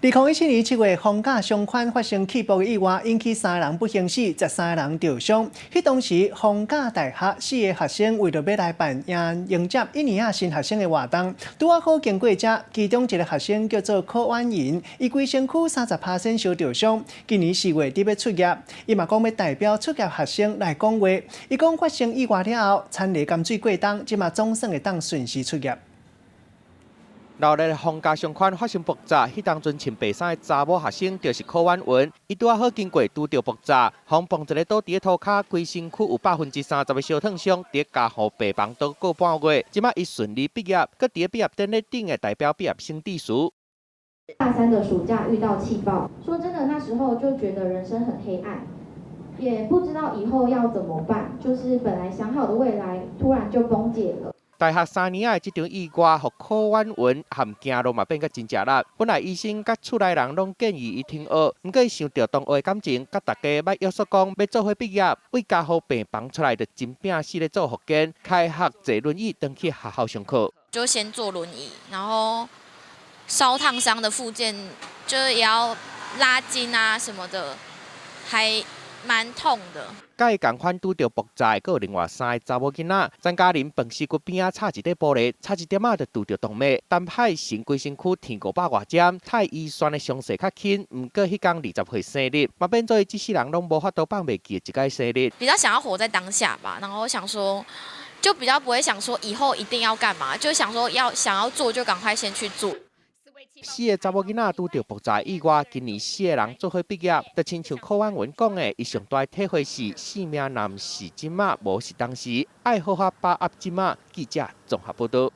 2017年7月，逢甲商圈發生氣爆意外，引起三人不幸死，13個人著傷。彼當時，逢甲大學四个學生為著欲來辦迎接一年仔新學生的活動，拄仔好經過遮，其中一個學生叫做柯婉瑩，伊規身軀30%燒著傷。今年4月佇欲卒業，伊嘛講欲代表卒業學生來講話。伊講發生意外了後，田螺鹹水過冬，這馬總算會當順時卒業。鬧熱逢甲商圈發生爆炸，彼當陣穿白衫的查某學生就是柯婉雯，伊拄仔好經過拄著爆炸，予爆一个倒佇咧塗跤，規身軀有30%的燒燙傷，佇加護病房倒過半月，這馬伊順利畢業，閣佇咧畢業典禮頂會代表畢業生致辭。大三的暑假遇到氣爆，說真的，那時候就覺得人生很黑暗，也不知道以後要怎麼辦，就是本來想好的未來，突然就崩解了。大學3年仔的這場意外，予柯婉雯含行路嘛變甲真食力。本來醫生佮厝內人攏建議伊停學，毋過伊想著同學的感情，佮大家捌約束講欲做伙畢業，為加護病房出來就真拚死咧做復健，開學坐輪椅轉去學校上課。就先坐輪椅，然後燒燙傷的復健，就是也要拉筋啊什麼的，還蠻痛的。佮伊仝款拄著爆炸的，閣有另外三个查某囡仔。陳嘉玲飯匙骨邊仔插一塊玻璃，差一點仔就拄著動脈。陳海成規身軀天500外針，蔡依璇的傷勢較輕，毋過彼工20歲生日，嘛變做伊這世人攏無法度放袂記的一个生日。比較想要活在當下吧，然後想說，就比較不會想說以後一定要幹嘛，就想說要想要做就趕快先去做。四个查某囡仔拄著爆炸意外，今年四个人做伙畢業，就親像柯婉雯講的，伊上大體會是生命若毋是這馬，無是當時，愛好好把握這馬。記者綜合報導。